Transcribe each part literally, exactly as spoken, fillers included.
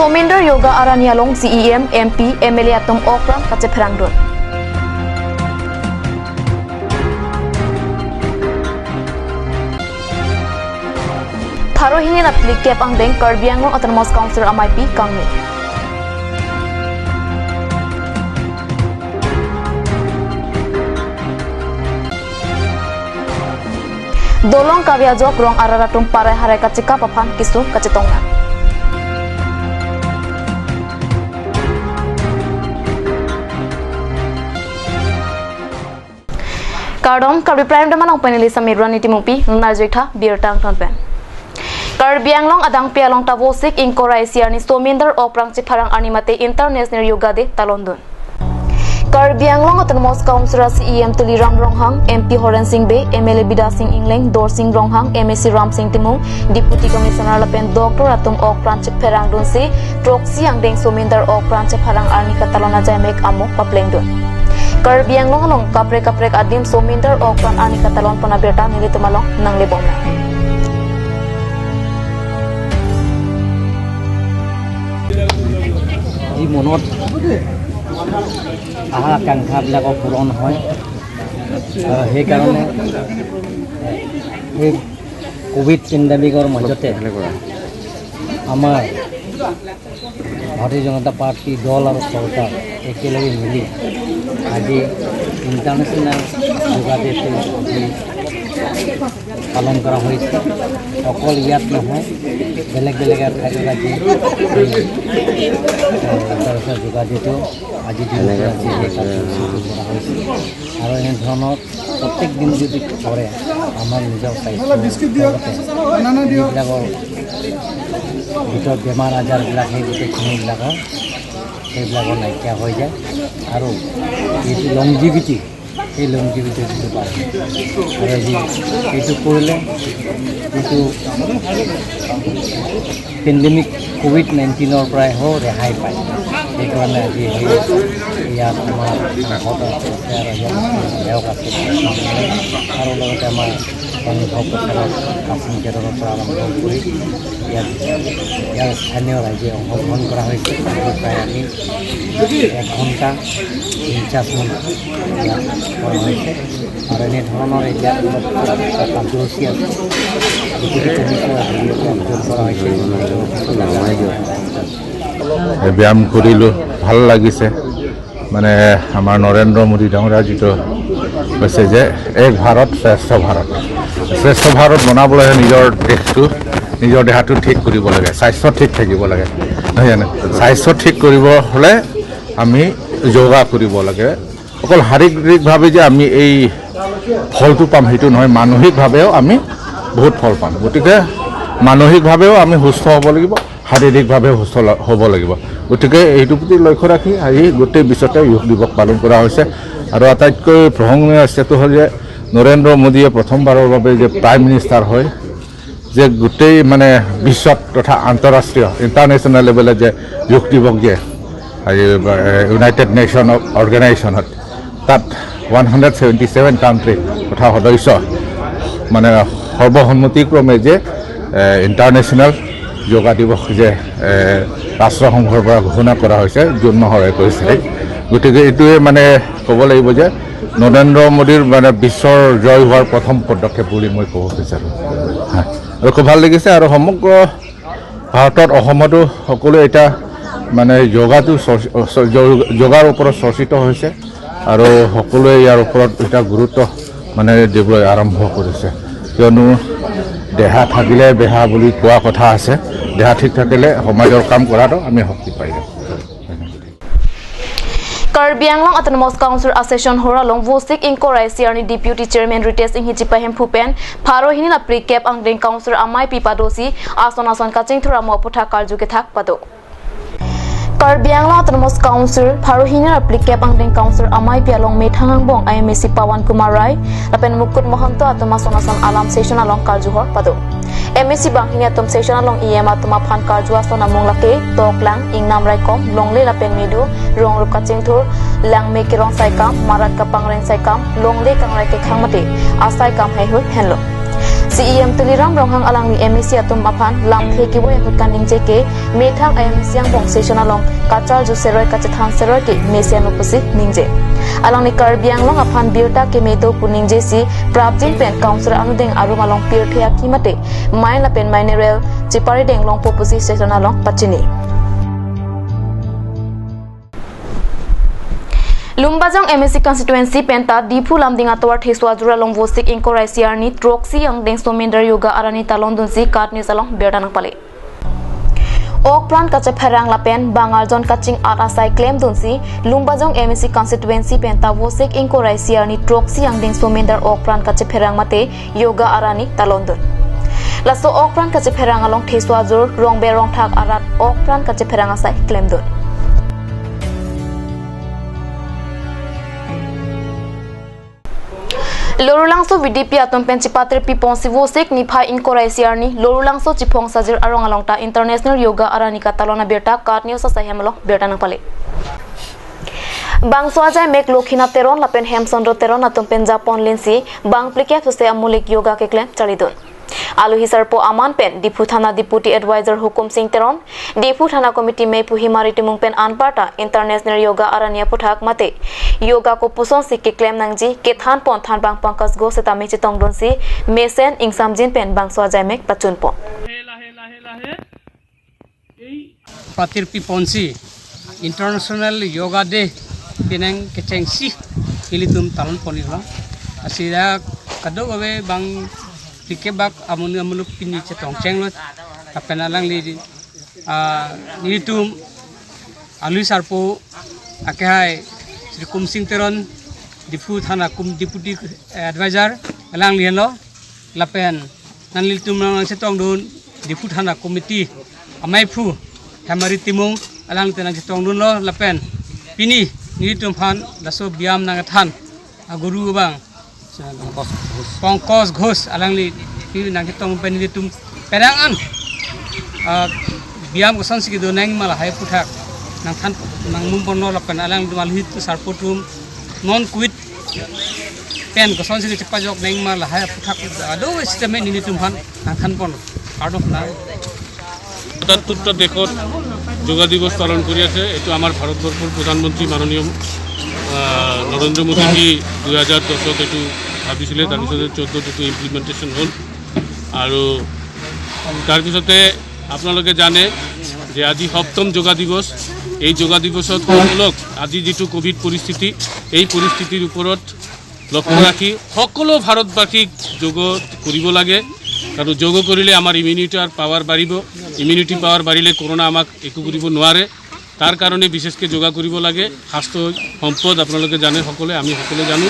Sominder Yoga Arani along C E M, M P, M L A atum okpran kachepherangdun. Pharo hini ra phlikep angdeng Karbi Anglong Autonomous Council ameipi kangni. Dolong kave ajok rong arat atum parai harai kachekap aphan kesung kachetongdun. Kardom, Karbi Prime Time along pen neli Samir Rani Timungpi, nunarjik tha birta angton pen. Karbi Anglong adangpi along ta Vosik ingkoi ra isi arni Sominder okpran chepherang arni mate International Yoga Day talondun. Karbi Anglong Autonomous Council a C E M Tuliram Ronghang, M P Horen Sing Bey, M L A Bidya Sing Engleng, Dorsing Ronghang, M A C Ramsing Timung, Deputy Commissioner lapen doctor atum okpran chepherangdunsi throksi angdeng Sominder okpran chepherang arni katalon ajaimek amo paplengdun. Karbi Anglong along kaprek kaprek adim Sominder okpran arni katalon pon abirta nelitum along nanglebomlang. যি মনত অহা আকাংক্ষাবিলাকো পূৰণ হয়। আৰু সেইকাৰণে এই কোভিড পেণ্ডেমিকৰ মাজতে আমাৰ ভাৰতীয় জনতা পাৰ্টি দল আৰু চৰকাৰ একেলগে মিলি আজি ইণ্টাৰনেশ্যনেল যোগা ডেটো আজি পালন কৰা হৈছে। অকল ইয়াত নহয়, বেলেগ বেলেগ ঠাইত আজি এই, এ, ইণ্টাৰনেশ্যনেল যোগা ডেটো আজি দিনটো আজি এই কাৰ্যসূচীটো কৰা হৈছে। আৰু এনেধৰণৰ প্ৰত্যেক দিন যদি কৰে, আমাৰ নিজৰ স্বাস্থ্য লগতে যিবিলাকৰ ভিতৰত বেমাৰ আজাৰবিলাক সেই গোটেইখিনিবিলাকৰ সেইবিলাকৰ নাইকিয়া হৈ যায়। আৰু যিটো লংজিভিটি, সেই লংজিভিটি যিটো পায়। আৰু আজি এইটো কৰিলে যিটো পেণ্ডেমিক কোভিড নাইণ্টিনৰ পৰাইও ৰেহাই পায়। সেইকাৰণে আজি সেই ইয়াত আমাৰ সাংসদ আছে আৰু ইয়াত বিধায়ক আছে আৰু লগতে আমাৰ অনুভৱ প্ৰচাৰক কাচিম কেডৰৰ পৰা আৰম্ভ কৰি ইয়াত ইয়াৰ স্থানীয় ৰাইজে অংশগ্ৰহণ কৰা হৈছে। আজি প্ৰায় আমি এক ঘণ্টা পঞ্চাছ মিনিট ইয়াত কৰা হৈছে। আৰু এনেধৰণৰ এইবিলাক কাৰ্যসূচী আছে। ডেপুটি কমিছনাৰ হেৰিয়তে আয়োজন কৰা হৈছে। এই ব্যায়াম কৰিলোঁ, ভাল লাগিছে। মানে আমাৰ নৰেন্দ্ৰ মোদী ডাঙৰীয়া যিটো কৈছে যে এক ভাৰত শ্ৰেষ্ঠ ভাৰত, শ্ৰেষ্ঠ ভাৰত বনাবলৈ নিজৰ দেশটো, নিজৰ দেহাটো ঠিক কৰিব লাগে, স্বাস্থ্য ঠিক থাকিব লাগে, নহয় জানো? স্বাস্থ্য ঠিক কৰিব হ'লে আমি যোগা কৰিব লাগে। অকল শাৰীৰিকভাৱে যে আমি এই ফলটো পাম সেইটো নহয়, মানসিকভাৱেও আমি বহুত ফল পাম। গতিকে মানসিকভাৱেও আমি সুস্থ হ'ব লাগিব, শাৰীৰিকভাৱে সুস্থ ল-, হ'ব লাগিব। গতিকে এইটো প্ৰতি লক্ষ্য ৰাখি আজি গোটেই বিশ্বতে যোগ দিৱস পালন কৰা হৈছে। আৰু আটাইতকৈ প্ৰশংসনীয় কথাটো হ'ল যে নৰেন্দ্ৰ মোদীয়ে প্ৰথমবাৰৰ বাবে যে প্ৰাইম মিনিষ্টাৰ হয়, যে গোটেই মানে বিশ্বত তথা আন্তঃৰাষ্ট্ৰীয়, ইণ্টাৰনেশ্যনেল লেভেলত যে যোগ দিৱস যে আজি, এ, ইউনাইটেড নেশ্যন অৰ্গেনাইজেশ্যনত তাত one hundred seventy seven country তথা সদস্য মানে সৰ্বসন্মতিক্ৰমে যে, এ, ইণ্টাৰনেশ্যনেল যোগা দিৱস যে, এ, ৰাষ্ট্ৰসংঘৰ পৰা ঘোষণা কৰা হৈছে জুন মাহৰ একৈছ তাৰিখ। গতিকে এইটোৱে মানে ক'ব লাগিব যে নৰেন্দ্ৰ মোদীৰ মানে বিশ্বৰ জয় হোৱাৰ প্ৰথম পদক্ষেপ বুলি মই ক'ব বিচাৰোঁ। হা। আৰু খুব ভাল লাগিছে আৰু সমগ্ৰ ভাৰতত, অসমতো সকলোৱে এতিয়া মানে যোগাটো চৰ্চ-, চ-, যো-, যোগাৰ ওপৰত চৰ্চিত হৈছে আৰু সকলোৱে ইয়াৰ ওপৰত এতিয়া গুৰুত্ব মানে দিবলৈ আৰম্ভ কৰিছে। কিয়নো দেহা থাকিলে বেহা বুলি কোৱা কথা আছে, দেহা ঠিক থাকিলে সমাজৰ কাম কৰাটো আমি শক্তি পাই যাওঁ। Karbi Anglong Autonomous Council a session hall along Vosik ingkoi ra isi arni Deputy Chairman Ritesh Enghi chipahemphu pen pharo hini ra phlikep angdeng Council ameipi padosi ason ason kachingthur amo aphuthak karju kethak pado. Karbi Anglong Autonomous Council pharo hini ra phlikep angdeng Council ameipi along methang angbong a MAC Pawan Kumar Rai lapen Mukut Mahanta atum ason ason alam session along karju hor pado. MAC banghini atum session along EM atum aphan karju ason amung lake Toklang, Ingnam Raikom, Longle lapen Medu, Rongrup Kachingthur, Langme Kirong Saikam, Marat Kapangreng Saikam, Longle Kangrai Kekhang mate asai kam heihui henlo. C E M Tuliram Ronghang alangli M A C atum aphan lamthe kevoi ahut kaningje ke methang I M C angbong session along kacharju seroi kachethan seroi ke mesen pusi ningje. Alangli Karbi Anglong aphan birta keme do pu ningjesi prapjin pen council anodeng arum along pirthe akhi mate mine lapen mineral cheparideng longpo pusi session along pachini. Lumbajong M A C constituency penta Diphu Lumding atovar Theswa Jur along Vosik ingkoi ra isi arni throksi angdeng Somender Yoga Arani talon dunsi KAT News along birta nangpale. Ok pran kachepherang lapen bang arjon kaching-at asai klemdunsi Lumbajong M A C constituency penta Vosik ingkoi ra isi arni throksi angdeng Somender ok pran kachepherang mate Yoga Arani talon dun. Laso ok pran kachepherang along Theswa Jur, Rongber Rongthak arat ok pran kachepherang asai klemdun. Lorulangso V D P atum pen chepatir piponsi Vosik niphai ingkoi ra isi arni Lorulangso Chiphong Sajir arong along ta International Yoga Arani katalon abirta KAT News asai hem along birta nangpale. Bangso ajaimek Lokhinath Teron lapen Hemchandra Teron atum pen japon linsi bang phlikep sose amulik yoga keklem charlidun. Alohi sarpo aman pen Diphu Thana Deputy Advisor Hukum Sing Teron, Diphu Thana Committee mephu Himari Timung pen anparta International Yoga Arani aphuthak mate yoga kopuson si keklem nangji kethanpon thanbang Pankaj Ghosh setame chetongdunsi mesen ingsamjin pen bangso ajaimek pachunpon. Patir piponsi International Yoga Day penang kechengsi ilitum talon ponlo. Asida kadokave bang phlikep bak amun amunuk pini chetongchenglo. Lapen alangli, ah, nelitum alohi sarpo akehai Shri Hukum Sing Teron, Diphu Thana kum Deputy, eh, Advisor, alangli henlo. Lapen nanglitum nangchetongdun Diphu Thana Committee amephu Hemari Timung, alangli ta nangchetongdunlo. Lapen pini nelitum aphan laso biam nangkethan aguru abang Pankaj Ghosh, alangli pini nangchetong pen nelitum penang an, ah, biam kosonsi kedo nangma lahai aphuthak nangthan nangmumponlo. Lapen alanglitum alohi sarpo atum non covid pen kosonsi kachepajok nangma lahai aphuthak ado sitame nelitum aphan nangthanpon ardom na. সাতাত্তৰটা দেশত যোগা দিৱস পালন কৰি আছে। এইটো আমাৰ ভাৰতবৰ্ষৰ প্ৰধানমন্ত্ৰী মাননীয়, আহ, নৰেন্দ্ৰ মোদীজী দুই হাজাৰ দহত এইটো ভাবিছিলে, তাৰপিছতে চৈধ্যত এইটো ইমপ্লিমেণ্টেশ্যন হ'ল। আৰু তাৰপিছতে আপোনালোকে জানে যে আজি সপ্তম যোগা দিৱস। এই যোগা দিৱসত সকলক আজি যিটো কভিড পৰিস্থিতি, এই পৰিস্থিতিৰ ওপৰত লক্ষ্য ৰাখি সকলো ভাৰতবাসীক যোগ কৰিব লাগে, কাৰণ যোগ কৰিলে আমাৰ ইমিউনিটি পাৱাৰ বাঢ়িব। ইমিউনিটি পাৱাৰ বাঢ়িলে কৰোণা আমাক একো কৰিব নোৱাৰে। তাৰ কাৰণে বিশেষকৈ যোগা কৰিব লাগে। স্বাস্থ্য সম্পদ আপোনালোকে জানে সকলোৱে, আমি সকলোৱে জানো।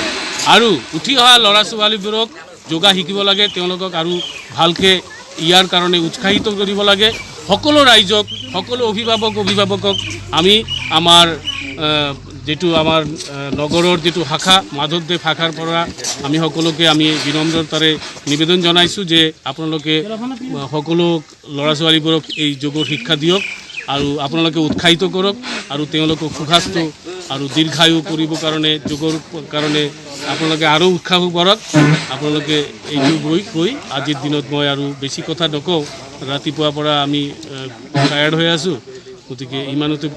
আৰু উঠি অহা ল'ৰা ছোৱালীবোৰক যোগা শিকিব লাগে, তেওঁলোকক আৰু ভালকৈ ইয়াৰ কাৰণে উৎসাহিত কৰিব লাগে। সকলো ৰাইজক, সকলো অভিভাৱক অভিভাৱকক আমি আমাৰ, আহ, যিটো আমাৰ, আহ, নগৰৰ যিটো শাখা, মাধৱদেৱ শাখাৰ পৰা আমি সকলোকে আমি বিনম্ৰতাৰে নিবেদন জনাইছোঁ যে আপোনালোকে, আহ, সকলো ল'ৰা ছোৱালীবোৰক এই যোগৰ শিক্ষা দিয়ক আৰু আপোনালোকে উৎসাহিত কৰক আৰু তেওঁলোকক সুস্বাস্থ্য আৰু দীৰ্ঘায়ু কৰিবৰ কাৰণে, যোগৰ কাৰণে আপোনালোকে আৰু উৎসাহ কৰক। আপোনালোকে এইটো কৈ কৈ আজিৰ দিনত মই আৰু বেছি কথা নকওঁ। ৰাতিপুৱাৰ পৰা আমি, আহ, টায়াৰ্ড হৈ আছোঁ, গতিকে ইমানতে।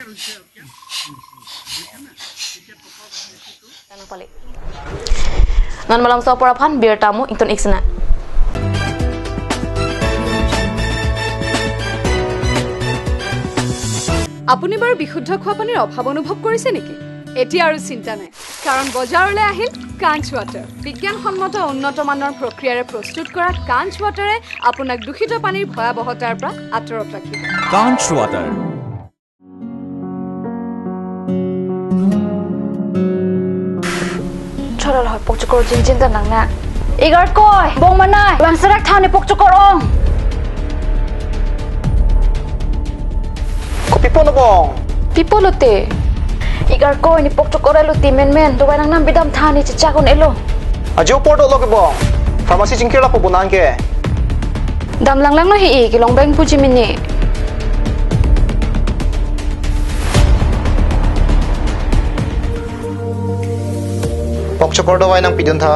Non malam sopor aphan birta mo ingtun iksina. আপুনি বাৰু বিশুদ্ধ খোৱা পানীৰ অভাৱ অনুভৱ কৰিছে নেকি? এতিয়া আৰু চিন্তা নাই, কাৰণ বজাৰলৈ আহিল কাঞ্চ ৱাটাৰ। বিজ্ঞানসন্মত উন্নত মানৰ প্ৰক্ৰিয়াৰে প্ৰস্তুত কৰা কাঞ্চ ৱাটাৰে আপোনাক দূষিত পানীৰ ভয়াৱহতাৰ পৰা আঁতৰত ৰাখিব। কাঞ্চ water. Cholol hoi pokchokor jingjin ta nang na. Igar koi, bong manai, bang serak tha ne pokchokor ong. Kopi pon bong? Pi pulote? Igar koi ne pokchokor elo ti menmen, dovai nangnam bidam tha ne chechak un elo. Ajo por dolo ke bong. Pharmacy chingkir lapu bonang ke. Dam langlang lo hi-i, kelong beng puji mini. Pokchokor dovai nangpidun tha.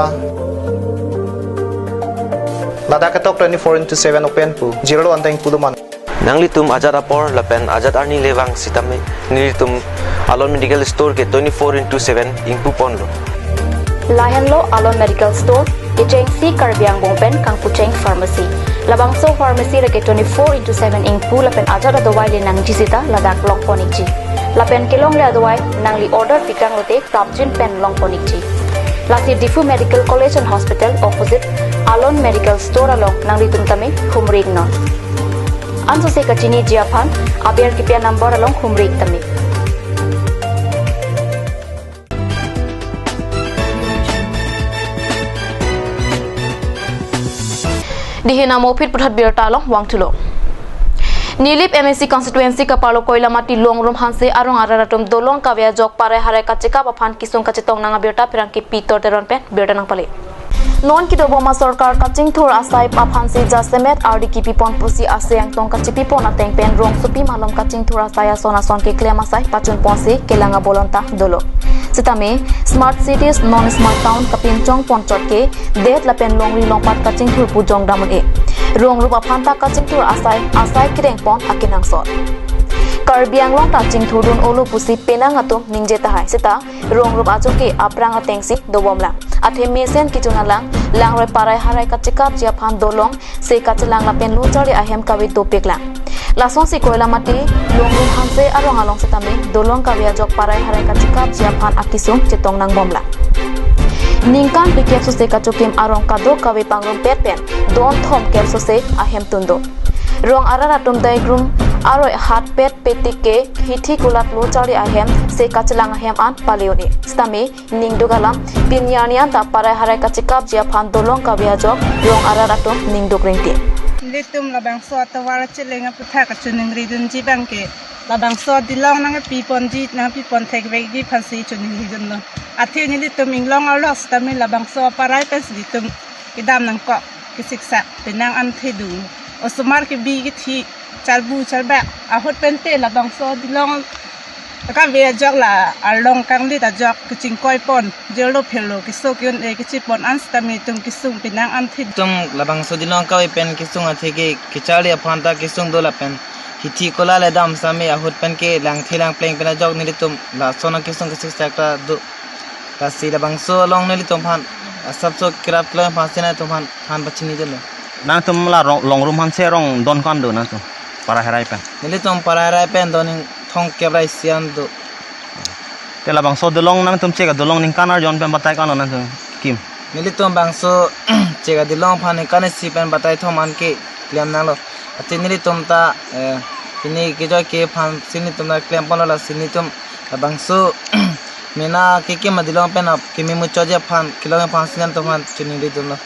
Ladak ketok twenty-four into seven open pu jirlo anteng puduman. Nanglitum ajat apor lapen ajat arni le vang sitame nelitum Alon Medical Store ke twenty-four into seven ingpu ponlo. Lahenlo Alon Medical Store, kechengsi Karbi angbong pen kangpucheng pharmacy. Labangso pharmacy lake twenty-four into seven ingpu lapen ajat adawai le nangji sita ladak longpon ikji. Lapen kelongle adawai nangli order pikang lote prapjin pen longpon ikji. Lasi Diphu Medical College and Hospital opposite Alon Medical Store along nanglitum tame humri iknon. Ansose kachiniji aphan aber kipi a-number along humri ik tame. Dihina mopit puthat birta along vangthulo. Nilip M A C constituency kaparlo Koilamati Longrum Hanse arong arat atum dolong kave ajok parai harai kachekap aphan kesung kachetong nang abirta pherangke Peter Teron pen birta nangpale. Non kedobom asorkar kachingthur asai aphansi jasemet ardi kipipon pusi ase angtong kachipipon ateng pen rongsopi malom kachingthur asai ason ason keklem asai pachunponsi kelang abolonta dolo. Sitame smart cities non smart town kapinchong ponchot ke det lapen longri longpat kachingthur pu jongdam un-e. Rongrup aphanta kachingthur asai asai kerengpon akenangsot. Karbi Anglong ta chingthurdun olo pusi penang atum ningje tahai sita rongrup ajoke aphrang atengsi dobomlang. Athe mesen kejun alang, langroi parai harai kachekapji aphan dolong se kachelang lapen lo charli ahem kave dopiklang. Lasonsi Koilamati Longrum Hanse arong along sitame dolong kave ajok parai harai kachekapji aphan akesung chetong nangbomlang. Ningkan phlikep sose kachokim arong kadokave pangrumpet pen don thomkep sose ahem tun do. Rong arat atum daikrum aroi hatpet petik ke hithi kulat lo charli ahem se kachelang ahem an pale un-e. Sitame ningduk alam pini arni anta parai harai kachekapji aphan dolong kave ajok rong arat atum ningduk ringti. Nelitum labangso atovar cheleng aputhak kachiningridunji abangke labangso dolong nangpiponji nangpipon thekvekji aphansi chiningridunlo. Athe nelitum inglong arlo sitame labangso parai pensi nelitum kedam nangkok kesiksak penang an thedung. Osomar kebi kethi chalbu chalbak ahut pente labangso dolong kave ajok la arlong kanglit ajok kechingkoipon jirlo phirlo keso ke-un-e kechipon an sitame nelitum kesung penang an thedung. Nelitum labangso dolong kave pen kesung atheke kecharli aphanta kesung do lapen hithi kola le dam sitame ahut pen ke langthe langpleng pen ajok nelitum lason akesung kesiksak ta do. Lasi labangso along nelitum aphan asapso kerap kelo aphansi nangtumphan than pachini dolo. Nangtum la rong, Longrum Hanse arong don ko-an do nangtum parai harai pen? Nelitum parai harai pen don thomkep ra isi an do. Te labangso dolong nangtum chek adolong ningkan arjon pen batai ko-an lo nangtum kim? Nelitum bangso chek adolong aphan ningkan isi pen batai thom an keklem nanglo. Athe nelitum ta, eh, pini kejoi ke aphansi nelitum ta klemponlo lasi nelitum labangso mena kekim adolong pen ap kimi muchotji aphan kelong aphansi nangtumphan chiningridunlo.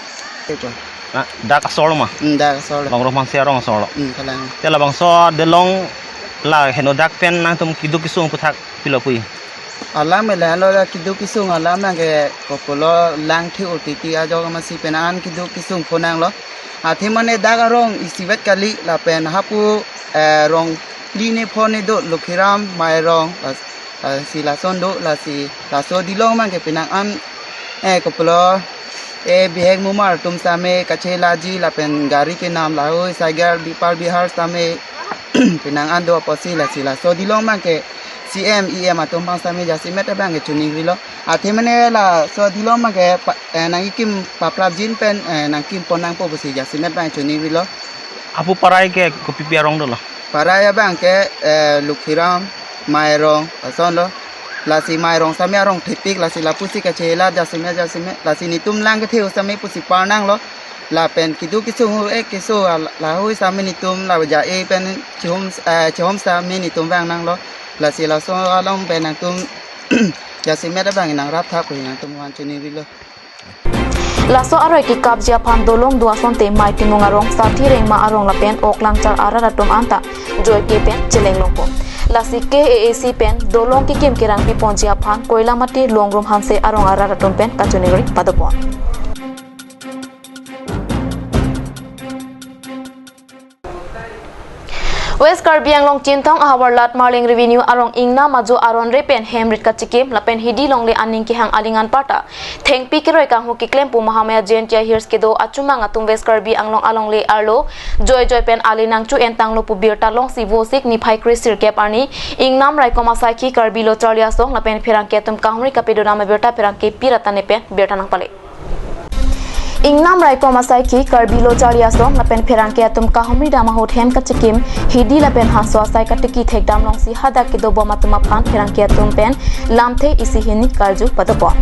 Na, dak asor lo ma? Hmm, dak asor lo. Longrum Hanse arong asor lo. Hmm, kalang. Te labangso dolong la heno dak pen nangtum keduk kesung aputhak pilo pu-i? Alam le lo la keduk kesung alam nangke kopilo langthe otiti ajok amatsi penang an keduk kesung pho nanglo. Athe mane dak arong isivet kali lapen hapu, eh, rong phli ne pho ne do Lokhiram Mairong, las-, lasi lason do lasi laso dolong abangke penang an, eh, kopilo, eh, bihek mumar atum sitame kachelaji lapen gari kenam lahai cycle bipal bihar sitame penang an do apotsi lasi laso dolong abangke C M, E M atum aphan sitame jasemet abangke chiningrilo. Athe mane laso dolong abangke pa-, eh, nangkekim paprapjin pen, eh, nangkimpon nangpo pusi jasemet abang chiningrilo. Apu parai ke kopipi arong dolo? Parai abangke, eh, Lokhiram Mairong asonlo. Lasi Mairong sitame arong thepik lasi lapusi kachela jasemet jasemet. Lasi nelitum lang kethe sitame pusi par nanglo. Lapen keduk kesung hu-ek keso al-, lahai sitame nelitum la ja-e pen chihum, eh, chihum sitame nelitum vang nanglo. Lasi laso along pen nangtum jasemet abang nangrap thap pu nangtumphan chiningrilo. Laso aroi kekapji aphan dolong do asonte Maitimung arong, Sathi Rengma arong lapen ok Langchar arat atum anta joike pen cheleng longpo. Lasi K A A C pen dolong kekim kerang piponji aphan Koilamati Longrum Hanse arong arat atum pen kachiningri padopon. West Karbi Anglong Chinthong ahavar Latmarleng Revenue arong ingnam ajo aron re pen hem rit kachikim lapen hidi longle aning kehang aling anparta thengpi keroi kanghu keklem pu Mahamaya Jaintia Hills kedo achumang atum West Karbi Anglong alongle arlo joijoi pen ale nangchu-en tanglo pu birta longsi Vosik niphai kre sirkep arni ingnam raikom asaikhi Karbi Lo Charli Asong lapen pherangke atum kahumri kapedodam abirta pherangke Pi Ratane pen birta nangpale. Ingnam raikom asaikhi Karbi Lo Charli Asong lapen pherangke atum kahumri dam ahut hem kachikim hidi lapen hanso asai katiki thekdam longsi hadak kedobom atum aphan pherangke atum pen lamthe isi hini karju padopon.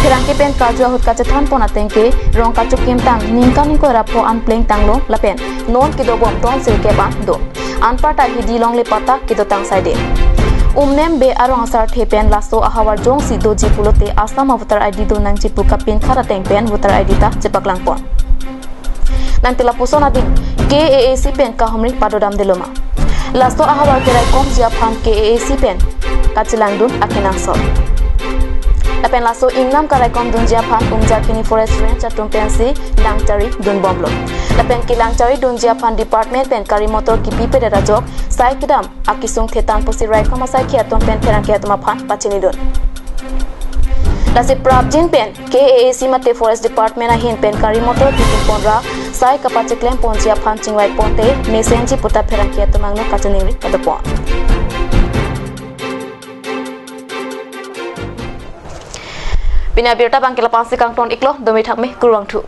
Pherangke pen karju ahut kachethan pon ateng ke rong kachukimtang ningkan ingkoi ra pho an plengtanglo lapen non kedobom ton sirkep an do. Anparta hidi longle patta kedotang saide. Umnem be arong asarthe pen laso ahavar jongsi doji pulote Assam a voter I D do nangji pu kapinkhat ateng pen voter I D ta chepaklang pon. Nangte lapuson adim K A A C pen kahumri padodam deloma. Laso ahavar keraikomji aphan K A A C pen kachelangdun akenangsot. Lapen laso ingnam karaikom dunji aphan Umjakini Forest Range atum pensi langchari dunbomlo. Lapen kelangchari dunji aphan department pen kari motor kipi pedet ajok sai kedam akesung thetan pusi raikom asaikhi atum pen pherangke atum aphan pachinidun. Lasi prapjin pen K A A C mate Forest Department ahin pen kari motor kipi ponra sai kapachiklem ponji aphan chingvai ponte mesenji puta pherangke atum angno kachiningri padopon. Pini abirta abang ke lapu-ansi kangton iklo, domi thakme, kurvangthu.